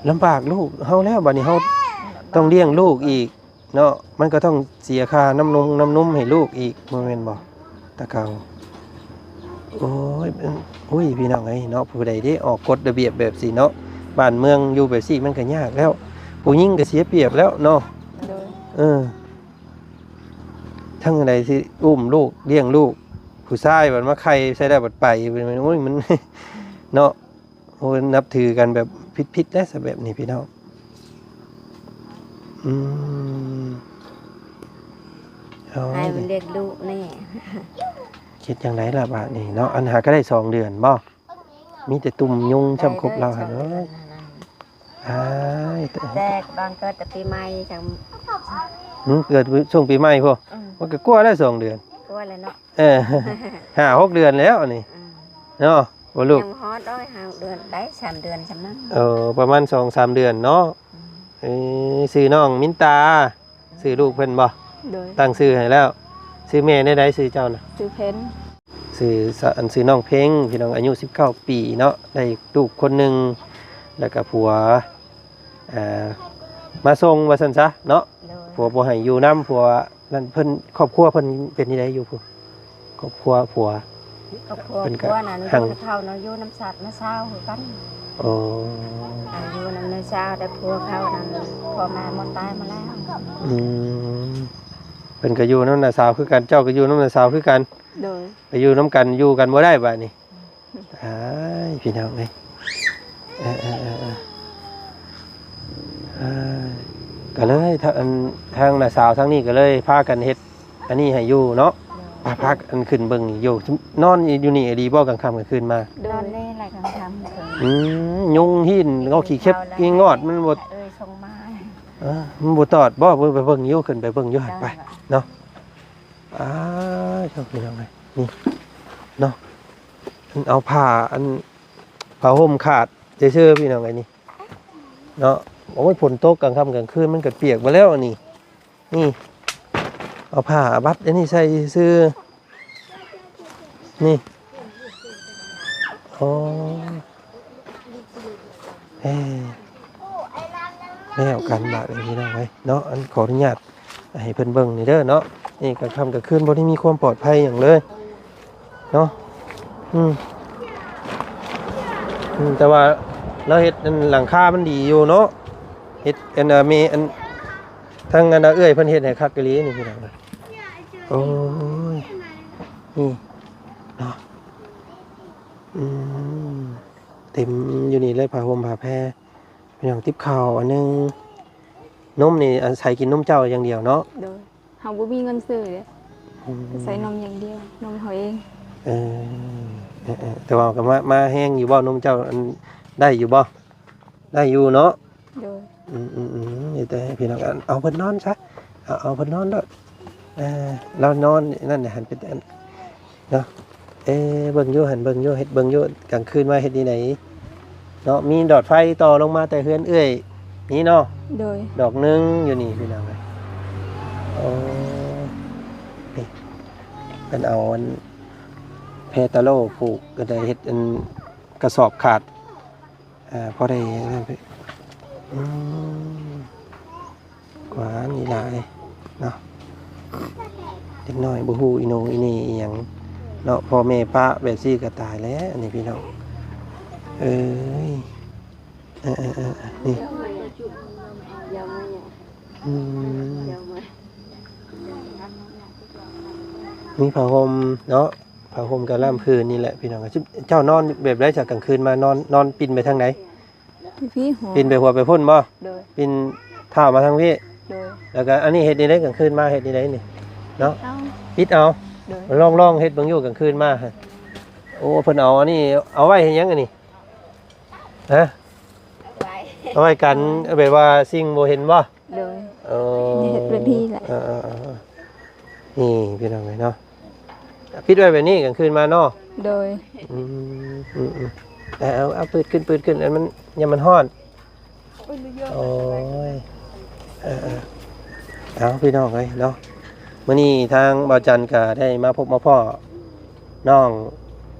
ລຳບາກລູກເຮົາແລ້ວ ບາດນີ້ເຮົາຕ້ອງລ້ຽງລູກອີກເນາະ ມັນກະຕ້ອງເສຍຄ່ານ້ຳນົມ ນ້ຳນົມໃຫ້ລູກອີກ ບໍ່ແມ່ນບໍ່? ແຕ່ເກົ່າ ໂອ້ຍ ອຸ້ຍ ພີ່ນ້ອງເອີຍເນາະ ຜູ້ໃດເດ້ອອກກົດລະບຽບແບບຊີ້ເນາະ ບ້ານເມືອງຢູ່ແບບຊີ້ມັນກະຍາກແລ້ວ ຜູ້ຍິງກະເສຍປຽບແລ້ວເນາະ. ໂດຍ ເອີ ທັງໃດຊິອຸ້ມລູກລ້ຽງລູກ ຜູ້ຊາຍບັດມາໄຂ່ໃສ່ແລ້ວບັດໄປ ໂອ້ຍ ມັນເນາະ ໂອ້ຍ ນັບຖືກັນແບບຜິດໆ ແລ້ວຊະແບບນີ້ພີ່ນ້ອງ. ອືມ ເອົາ ໃຫ້ມັນລ້ຽງລູກແນ່ ເຮັດຈັ່ງໃດລະບາດນີ້ເນາະ ອັນຫາກະໄດ້ສອງເດືອນບໍ່? ມີແຕ່ຕຸ່ມຍຸງຊ້ຳຄົບລາວຫັ້ນເນາະ. ອ້າຍ ແຕ່ບາງເກີດແຕ່ປີໃໝ່ຈັ່ງ ຫື ເກີດຊ່ວງປີໃໝ່ພຸ້ນ ອືມ ມັນກະກວ່າແລ້ວສອງເດືອນ ກວ່າແລ້ວເນາະ ເອີ ຫ້າຫົກເດືອນແລ້ວນີ້ ອືມ ເນາະ ບໍ່ລູກ? ຍັງບໍ່ຮອດດອກ ຫ້າຫົກເດືອນ ໄດ້ສາມເດືອນຊ່ຳນັ້ນ. ເອີ ປະມານສອງສາມເດືອນເນາະ ອືມ ເອີ ຊື່ນ້ອງມິນຕາ ຊື່ລູກເພິ່ນບໍ່? ໂດຍ ຕັ້ງຊື່ໃຫ້ແລ້ວ. ຊື່ແມ່ແນວໃດ? ຊື່ເຈົ້ານະ? ຊື່ເພັນ. ຊື່ ສ- ອັນ ຊື່ນ້ອງເພັງ ພີ່ນ້ອງ ອາຍຸສິບເກົ້າປີເນາະ ໄດ້ລູກຄົນໜຶ່ງ ແລ້ວກະຜົວ ອ່າ ມາສົ່ງວ່າຊັ້ນຊະເນາະ. ໂດຍ ຜົວບໍ່ໃຫ້ຢູ່ນຳ ຜົວນັ້ນ ເພິ່ນ ຄອບຄົວເພິ່ນເປັນຈັ່ງໃດຢູ່ພຸ້ນ? ຄອບຄົວຜົວ ຄອບຄົວ ເພິ່ນກະ ຜົວນັ້ນ ຫັ້ງ ຢູ່ນຳເຂົາເນາະ ຢູ່ນຳຊາວ ນ້າສາວຄືກັນ. ໂອ້ ອ່າ ຢູ່ນຳນ້າສາວ ແຕ່ຜົວເຂົານັ້ນ ພໍ່ແມ່ໝົດຕາຍໝົດແລ້ວ. ອືມ ເພິ່ນກະຢູ່ນຳນ້າສາວຄືກັນ ເຈົ້າກະຢູ່ນຳນ້າສາວຄືກັນ. ໂດຍ ໄປຢູ່ນຳກັນ ຢູ່ກັນບໍ່ໄດ້ບາດນີ້. ອ້າຍ ພີ່ນ້ອງເອີຍ ເອີໆ ກະເລີຍ ທາ- ອັນ ທາງນ້າສາວທາງນີ້ກະເລີຍພາກັນເຮັດອັນນີ້ໃຫ້ຢູ່ເນາະ. ໂດຍ ພາກັນຂຶ້ນເບິ່ງຢູ່ ນອນຢູ່ນີ້ອີ່ຫຼີບໍ່ ກາງຄ່ຳກາງຄືນມາ? ໂດຍ ນອນນີ້ແຫຼະ ກາງຄ່ຳກາງຄືນ. ອືມ ຍຸງຮີນ ງອກຂີ້ເຂັບຂີ້ງອດ ມັນບໍ່ ເອີຍ ສົ່ງມາ ເອີ ມັນບໍ່ຕອດບໍ່? ໄປເບິ່ງຢູ່ ຂຶ້ນໄປເບິ່ງຢູ່ຫັ້ນ ໄປເນາະ. ອ້າຍ ໂທ້ ພີ່ນ້ອງເອີຍ ນີ້ເນາະ ເອົາຜ້າ ອັນ ຜ້າຫົ່ມຂາດຊື່ໆ ພີ່ນ້ອງເອີຍ ນີ້ເນາະ. ໂອ້ຍ ຝົນຕົກກາງຄ່ຳກາງຄືນມັນກະປຽກເບິດແລ້ວອັນນີ້. ນີ້ ເອົາຜ້າບັດອັນນີ້ໃສ່ຊື່ໆ ນີ້. ໂອ້ ເອີ ແລ້ວກັນບາດນີ້ ພີ່ນ້ອງເອີຍເນາະ. ອັນ ຂໍອະນຸຍາດໃຫ້ເພິ່ນເບິ່ງນີ້ເດີເນາະ. ນີ້ກາງຄ່ຳກາງຄືນບໍ່ໄດ້ມີຄວາມປອດໄພຫຍັງເລີຍເນາະ. ອືມ ອືມ ແຕ່ວ່າລາວເຮັດອັນຫຼັງຄາມັນດີຢູ່ເນາະ ເຮັດອັນ ເອີ ເມ ອັນ ທາງອັນ ເອື້ອຍເພິ່ນເຮັດໃຫ້ຄັກອີ່ຫຼີນີ້ ພີ່ນ້ອງ. ໂອ້ຍ ນີ້ເນາະ. ອືມ ເຕັມຢູ່ນີ້ເລີຍ ຜ້າຫົ່ມຜ້າແພ ພີ່ນ້ອງ. ຕິບເຂົ້າອັນໜຶ່ງ ນົມນີ້ອາໄສກິນນົມເຈົ້າຢ່າງດຽວເນາະ? ໂດຍ ເຮົາບໍ່ມີເງິນຊື້ເດ້. ອືມ ໃຊ້ນົມຢ່າງດຽວ ນົມເຮົາເອງ. ເອີ ເອີໆ ແຕ່ວ່າກະມາ ມາແຮງຢູ່ບໍ່ ນົມເຈົ້າ ອັນ ໄດ້ຢູ່ບໍ່? ໄດ້ຢູ່ເນາະ. ໂດຍ ອືມໆໆ ນີ້ແຕ່ພີ່ນ້ອງ ເອົາເພິ່ນນອນຊະ ເອົາ ເອົາເພິ່ນນອນໂລດ. ເອີ ລາວນອນນັ້ນຫັ້ນ ເປັນອັນເນາະ. ເອີ ເບິ່ງຢູ່ຫັ້ນ ເບິ່ງຢູ່ ເຮັດເບິ່ງຢູ່ ກາງຄືນມາເຮັດແນວໃດເນາະ. ມີຫຼອດໄຟຕໍ່ລົງມາແຕ່ເຮືອນເອື້ອຍນີ້ເນາະ. ໂດຍ ດອກໜຶ່ງຢູ່ນີ້ ພີ່ນ້ອງເອີຍ. ໂອ້ ນີ້ ເພິ່ນເອົາອັນ ແພຕາໂລ່ຜູກ ກະໄດ້ເຮັດອັນ ກະສອບຂາດ ອ່າ ພໍໄດ້ນັ້ນ. ອືມ ກວ່ານີ້ຫຼາຍເນາະ ເດັກນ້ອຍບໍ່ຮູ້ອີ່ໂໜ່ອີ່ເໜ່ອີ່ຫຍັງເນາະ. ພໍ່ແມ່ປະແບບຊີ້ກະຕາຍແລ້ວ ອັນນີ້ ພີ່ນ້ອງເອີຍ. ເອີໆໆ ນີ້ ອືມ ມີຜ້າຫົ່ມເນາະ ຜ້າຫົ່ມກະລ້ຳພື້ນນີ້ແຫຼະ ພີ່ນ້ອງ. ເຈົ້ານອນແບບໃດ ຈາກກາງຄືນມາ ນອນ ນອນປິ່ນໄປທາງໃດ? ຢູ່ພີ້ຫົວ ປິ່ນໄປຫົວໄປພຸ້ນບໍ່? ໂດຍ ປິ່ນເທົ້າມາທາງພີ້. ໂດຍ ແລ້ວກະອັນນີ້ເຮັດແນວໃດ ກາງຄືນມາເຮັດແນວໃດນີ້ເນາະ? ປິດເອົາ. ປິດເອົາ. ໂດຍ ລອງ ລອງເຮັດເບິ່ງຢູ່ກາງຄືນມາ. ໂອ້ ເພິ່ນເອົາອັນນີ້ເອົາໄວ້ເຮັດຫຍັງອັນນີ້? ຮະ? ເອົາໄວ້ກັນ ແບບວ່າສິ່ງບໍ່ເຫັນບໍ່? ໂດຍ ເອີ ເຮັດແບບນີ້ແຫຼະ. ເອີໆໆ ນີ້ ພີ່ນ້ອງເອີຍເນາະ ປິດໄວ້ແບບນີ້ກາງຄືນມາເນາະ. ໂດຍ ອືມ ອືມໆ ເອົາ ເອົາ ເປີດຂຶ້ນ ເປີດຂຶ້ນ ອັນມັນ ຢ່າມັນຮ້ອນ. ໂອ້ຍ ເອີໆ ເອົາ ພີ່ນ້ອງເອີຍເນາະ. ມື້ນີ້ທາງບ່າວຈັນກໍໄດ້ມາພົບມາພໍ້ນ້ອງ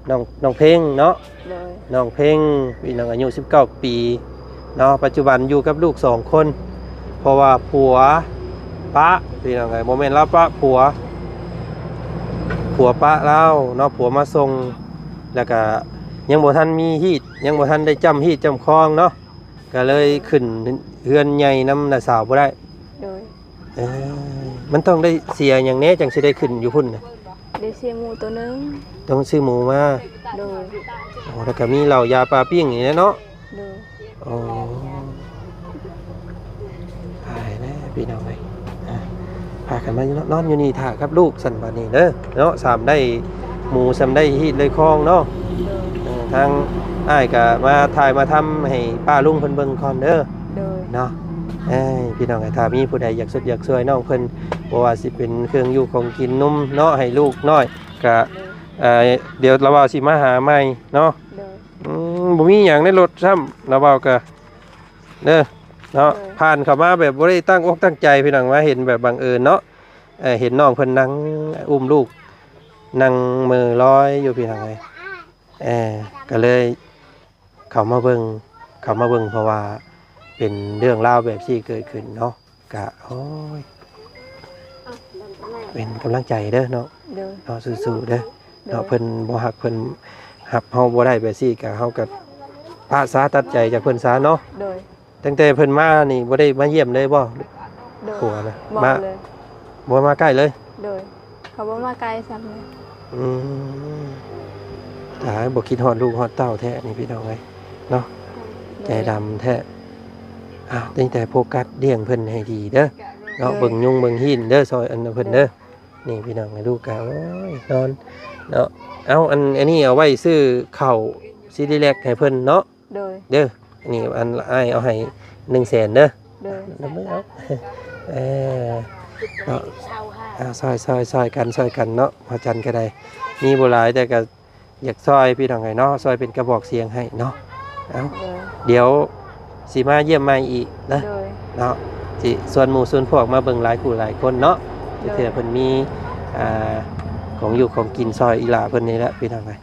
ນ້ອງ ນ້ອງເພັງເນາະ. ໂດຍ. ນ້ອງເພັງ ພີ່ນ້ອງ ອາຍຸສິບເກົ້າປີເນາະ, ປັດຈຸບັນຢູ່ກັບລູກສອງຄົນ ເພາະວ່າຜົວປະ ພີ່ນ້ອງເອີຍ, ບໍ່ແມ່ນລາວປະຜົວ ຜົວປະລາວເນາະ, ຜົວມາສົ່ງ ແລ້ວກະຍັງບໍ່ທັນມີຮີດ ຍັງບໍ່ທັນໄດ້ຈ້ຳຮີດຈ້ຳຄອງເນາະ, ກະເລີຍຂຶ້ນເຮືອນໃຫຍ່ນຳນ້າສາວບໍ່ໄດ້. ໂດຍ. ເອີ ມັນຕ້ອງໄດ້ເສຍຫຍັງແດ່ ຈັ່ງຊິໄດ້ຂຶ້ນຢູ່ພຸ້ນນະ? ໄດ້ຊື້ໝູໂຕໜຶ່ງ. ຕ້ອງຊື້ໝູມາ. ໂດຍ. ໂອ້ ແລ້ວກໍມີເຫຼົ້າຢາປາປີ້ງນີ້ແຫຼະເນາະ. ໂດຍ. ໂອ້ ຕາຍແລ້ວພີ່ນ້ອງເອີຍ. ອ່ະ ພາກັນມານອນຢູ່ນີ້ຖ້າກັບລູກຊັ້ນບາດນີ້ເດີເນາະ, ສ່ຳໄດ້ໝູສ່ຳໄດ້ຮີດໄດ້ຄອງເນາະ. ໂດຍ. ເອີ ທາງອ້າຍກໍມາຖ່າຍມາທຳໃຫ້ປ້າລຸງເພິ່ນເບິ່ງກ່ອນເດີ. ໂດຍ. ເນາະ. ເອີຍ ພີ່ນ້ອງເອີຍ ຖ້າມີຜູ້ໃດຢາກຊຸດຢາກຊ່ວຍນ້ອງເພິ່ນ ບໍ່ວ່າຊິເປັນເຄື່ອງຢູ່ຂອງກິນນົມເນາະ ໃຫ້ລູກນ້ອຍ ກະ ໂດຍ ເອີ ດຽວລາວວ່າຊິມາຫາໃໝ່ເນາະ. ໂດຍ. ອືມ ບໍ່ມີຫຍັງໃນລົດຊ້ຳ ລາວວ່າກະເດີເນາະ. ໂດຍ. ຜ່ານເຂົ້າມາແບບບໍ່ໄດ້ຕັ້ງອົກຕັ້ງໃຈ ພີ່ນ້ອງ, ມາເຫັນແບບບັງເອີນເນາະ. ເອີ ເຫັນນ້ອງເພິ່ນນັ່ງອຸ້ມລູກ ນັ່ງເໝີລອຍຢູ່ ພີ່ນ້ອງເອີຍ. ເອີ ກໍເລີຍເຂົ້າມາເບິ່ງ ເຂົ້າມາເບິ່ງ ເພາະວ່າເປັນເລື່ອງລາວແບບນີ້ເກີດຂຶ້ນເນາະ, ກະ ໂອ້ຍ ເປັນກຳລັງໃຈເດີເນາະ. ໂດຍ. ເນາະ ສູ້ໆເດີ. ໂດຍ. ເນາະ ເພິ່ນບໍ່ຮັກ ເພິ່ນຮັບເຮົາບໍ່ໄດ້ແບບນີ້ ກະເຮົາກະປະສາຕັດໃຈຈາກເພິ່ນຊະເນາະ. ໂດຍ. ຕັ້ງແຕ່ເພິ່ນມານີ້ບໍ່ໄດ້ມາຢ້ຽມເລີຍບໍ່? ໂດຍ. ຜົວນະ ບໍ່ມາເລີຍ ບໍ່ມາໃກ້ເລີຍ. ໂດຍ. ເຂົາບໍ່ມາໃກ້ຊ້ຳເລີຍ. ອືມ ຕາຍ ບໍ່ຄິດຮອດລູກຮອດເຕົ້າແທ້ນີ້ ພີ່ນ້ອງເອີຍເນາະ. ໂດຍ. ໃຈດຳແທ້. ອ່າ ຕັ້ງແຕ່ໂຟກັສລ້ຽງເພິ່ນໃຫ້ດີເດີເນາະ. ໂດຍ. ເບິ່ງຍຸງເບິ່ງຮີນເດີ ຊ່ອຍອັນເພິ່ນເດີ. ໂດຍ. ນີ້ ພີ່ນ້ອງ ໃຫ້ລູກກະ ໂອ້ຍ ນອນເນາະ. ເອົາ ອັນ ອັນນີ້ເອົາໄວ້ຊື້ເຂົ້າຊີຣີແລັກໃຫ້ເພິ່ນເນາະ. ໂດຍ. ເດີ ນີ້ ອັນອ້າຍເອົາໃຫ້ໜຶ່ງແສນເດີ. ໂດຍ. ນຳມືເອົາ ເອີ ເນາະ. ອ່າ ຊ່ອຍ ຊ່ອຍ ຊ່ອຍກັນ ຊ່ອຍກັນເນາະ. ພະຈັນກໍໄດ້ ມີບໍ່ຫຼາຍ ແຕ່ກໍຢາກຊ່ອຍ ພີ່ນ້ອງເອີຍເນາະ, ຊ່ອຍເປັນກະບອກສຽງໃຫ້ເນາະ. ເອົາ ໂດຍ. ດຽວຊິມາຢ້ຽມໃໝ່ອີກນະ. ໂດຍ. ເນາະ ຊິຊວນໝູ່ຊວນພວກມາເບິ່ງຫຼາຍຄູ່ຫຼາຍຄົນເນາະ. ໂດຍ. ເທື່ອເພິ່ນມີ ອ່າ ຂອງຢູ່ຂອງກິນຊ່ອຍອີ່ຫຼ້າເພິ່ນນີ້ແຫຼະ ພີ່ນ້ອງເອີຍ.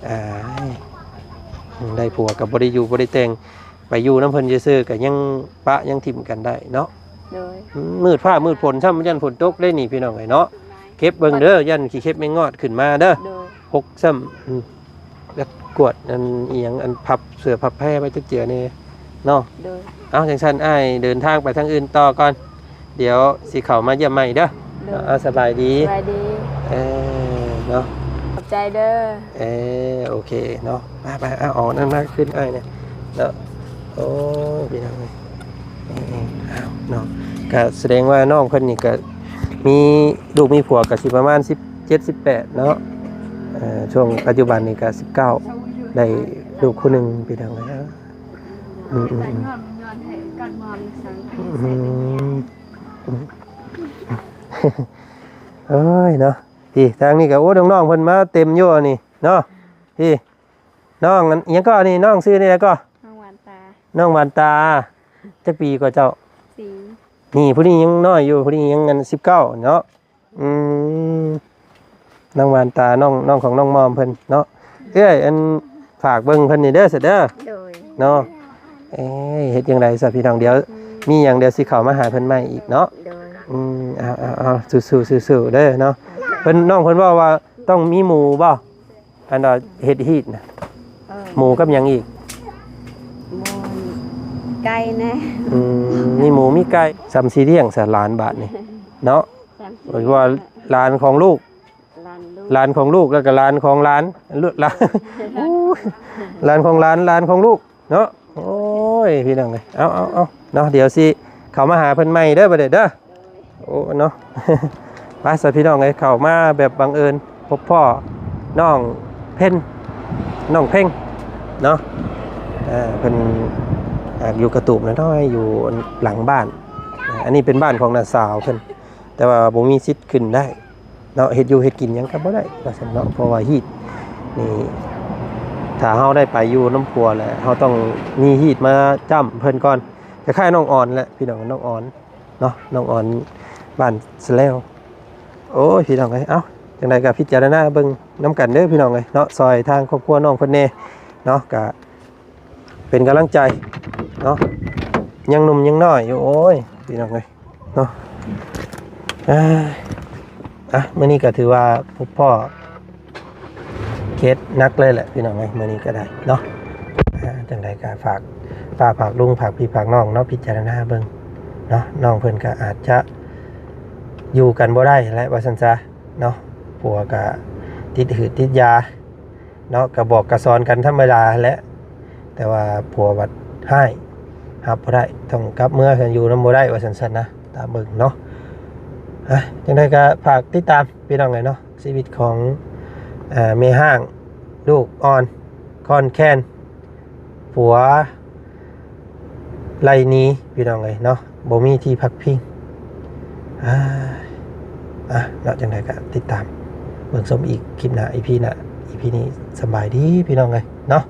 ອ່າ ໄດ້ຜົວກໍບໍ່ໄດ້ຢູ່ບໍ່ໄດ້ແຕ່ງ ໄປຢູ່ນຳເພິ່ນຊື່ໆ ກໍຍັງປະຍັງຖິ້ມກັນໄດ້ເນາະ. ໂດຍ. ອືມ ມືດຟ້າມືດຝົນຊ້ຳ ຢ້ານຝົນຕົກເດ້ນີ້ ພີ່ນ້ອງເອີຍເນາະ. ເກັບເບິ່ງເດີ ຢ້ານຂີ້ເຂັບແມງງອດຂຶ້ນມາເດີ. ໂດຍ. ຫົກຊ້ຳ ອືມ ແລ້ວກວດອັນອີ່ຫຍັງ ອັນພັບເສື້ອພັບແພໄວ້ຈັກເທື່ອແດ່ເນາະ. ໂດຍ. ເອົາ ຈັ່ງຊັ້ນອ້າຍເດີນທາງໄປທາງອື່ນຕໍ່ກ່ອນ. ດຽວຊິເຂົ້າມາຢ້ຽມໃໝ່ເດີ. ໂດຍ. ເອົາ ສະບາຍດີ. ສະບາຍດີ. ເອີ ເນາະ ຂອບໃຈເດີ. ເອີ ໂອເຄເນາະ. ໄປໆ ເອົາ ອອກນຳ ມາຄືນອ້າຍນີ້ເນາະ. ໂອ້ຍ ພີ່ນ້ອງເອີຍ ເອີ ເອົາເນາະ. ກະສະແດງວ່ານ້ອງເພິ່ນນີ້ກະມີລູກມີຜົວກະຊິປະມານສິບເຈັດ ສິບແປດເນາະ. ເອີ ຊ່ວງປັດຈຸບັນນີ້ກະສິບເກົ້າ ໄດ້ລູກຜູ້ໜຶ່ງ ພີ່ນ້ອງເອີຍ. ອືມ ອືມ ອືມ ອືມ ເອີຍເນາະ. ພີ່ ທາງນີ້ກໍ ໂອ້ ນ້ອງໆເພິ່ນມາເຕັມຢູ່ອັນນີ້ເນາະ. ພີ່ ນ້ອງອັນຫຍັງກໍ ອັນນີ້ນ້ອງຊື່ແນວໃດກໍ? ນ້ອງຫວານຕາ. ນ້ອງຫວານຕາ. ຈັກປີກໍເຈົ້າ? ສີ່. ນີ້ຜູ້ນີ້ຍັງນ້ອຍຢູ່ ຜູ້ນີ້ຍັງອັນສິບເກົ້າເນາະ. ອືມ ນ້ອງຫວານຕາ ນ້ອງ ນ້ອງຂອງນ້ອງມອມເພິ່ນເນາະ. ເອື້ອຍ ອັນ ຝາກເບິ່ງເພິ່ນນີ້ເດີ ຊະເດີ. ໂດຍ. ເນາະ. ເອີຍ ເຮັດຈັ່ງໃດຊະພີ່ນ້ອງ ດຽວ ອືມ ມີຫຍັງດຽວຊິເຂົ້າມາຫາເພິ່ນໃໝ່ອີກເນາະ. ໂດຍ. ອືມ ເອົາ ເອົາ ເອົາ ສູ້ໆ ສູ້ໆເດີເນາະ. ເພິ່ນ ນ້ອງເພິ່ນເວົ້າວ່າຕ້ອງມີໝູບໍ່? ອັນວ່າເຮັດຮີດນະ. ເອີ ໝູກັບຫຍັງອີກ? ໝູ ໄກ່ແດ່. ອືມ ມີໝູມີໄກ່ ສ່ຳຊິລ້ຽງສະຫຼານບາດນີ້ເນາະ. ສ່ຳຊິ ເພາະວ່າຫຼານຂອງລູກ ຫຼານລູກ ຫຼານຂອງລູກ ແລ້ວກໍຫຼານຂອງຫຼານ ຫຼານ ໂອ້ຍ ຫຼານຂອງຫຼານ ຫຼານຂອງລູກເນາະ. ໂອ້ຍ ພີ່ນ້ອງເອີຍ ເອົາ ເອົາ ເອົາເນາະ. ດຽວຊິເຂົ້າມາຫາເພິ່ນໃໝ່ເດີ ບັດນີ້ເດີ. ໂອ້ ເນາະ ໄປຊະພີ່ນ້ອງເອີຍ ເຂົ້າມາແບບບັງເອີນພົບພໍ້ນ້ອງເພັນ ນ້ອງເພັງເນາະ. ເອີ ເພິ່ນ ອາ ຢູ່ກະຕູບນ້ອຍໆ ຢູ່ຫຼັງບ້ານ. ອັນນີ້ເປັນບ້ານຂອງນ້າສາວເພິ່ນ ແຕ່ວ່າບໍ່ມີສິດຂຶ້ນໄດ້ເນາະ, ເຮັດຢູ່ເຮັດກິນຫຍັງກໍບໍ່ໄດ້ວ່າຊັ້ນເນາະ. ເພາະວ່າຮີດນີ້ ຖ້າເຮົາໄດ້ໄປຢູ່ນຳຜົວແລ້ວ ເຮົາຕ້ອງມີຮີດມາຈ້ຳເພິ່ນກ່ອນ. ຄ້າຍໆ ນ້ອງອອນແຫຼະ ພີ່ນ້ອງ ນ້ອງອອນເນາະ, ນ້ອງອອນບ້ານສະແລວ ໂອ້ຍ ພີ່ນ້ອງເອີຍ ເອົ້າ ຈັ່ງໃດກໍພິຈາລະນາເບິ່ງນຳກັນເດີພີ່ນ້ອງເອີຍເນາະ ຊ່ອຍທາງຄອບຄົວນ້ອງເພິ່ນແດ່ເນາະ ກໍເປັນກຳລັງໃຈເນາະ ຍັງໜຸ່ມຍັງນ້ອຍຢູ່ ໂອ້ຍ ພີ່ນ້ອງເອີຍເນາະ ອ່າ ອ່ະ ມື້ນີ້ກໍຖືວ່າພົບພໍ້ເຄສໜັກເລີຍແຫຼະພີ່ນ້ອງເອີຍ ມື້ນີ້ກໍໄດ້ເນາະ ອ່າ ຈັ່ງໃດກໍຝາກປ້າຝາກລຸງ ຝາກພີ່ຝາກນ້ອງເນາະ ພິຈາລະນາເບິ່ງເນາະ ນ້ອງເພິ່ນກໍອາດຈະຢູ່ກັນບໍ່ໄດ້ແຫຼະ ວ່າຊັ້ນຊະເນາະ ຜົວກໍຕິດຫືດຕິດຢາ ເນາະ ກະບອກກະສອນກັນທຳມະດາແຫຼະ ແຕ່ວ່າຜົວບັດຮ້າຍ ຮັບບໍ່ໄດ້ ຕ້ອງກັບເມືອ ເຮືອນຢູ່ນຳບໍ່ໄດ້ ວ່າຊັ້ນໆນະ ຕາມເບິ່ງເນາະ ອ່ະ ຈັ່ງໃດກະຝາກຕິດຕາມພີ່ນ້ອງເອີຍເນາະ ຊີວິດຂອງ ເອີ ແມ່ຮ້າງ ລູກອ່ອນ ຄອນແຄນ ຜົວໄລ່ໜີພີ່ນ້ອງເອີຍເນາະ ບໍ່ມີທີ່ພັກພິງ ອ່າ ອ່ະ ເນາະ ຈັ່ງໃດກະຕິດຕາມເບິ່ງຊົມອີກຄລິບໜ້າ ອີພີໜ້າ ອີພີນີ້ສະບາຍດີພີ່ນ້ອງເອີຍເນາະ.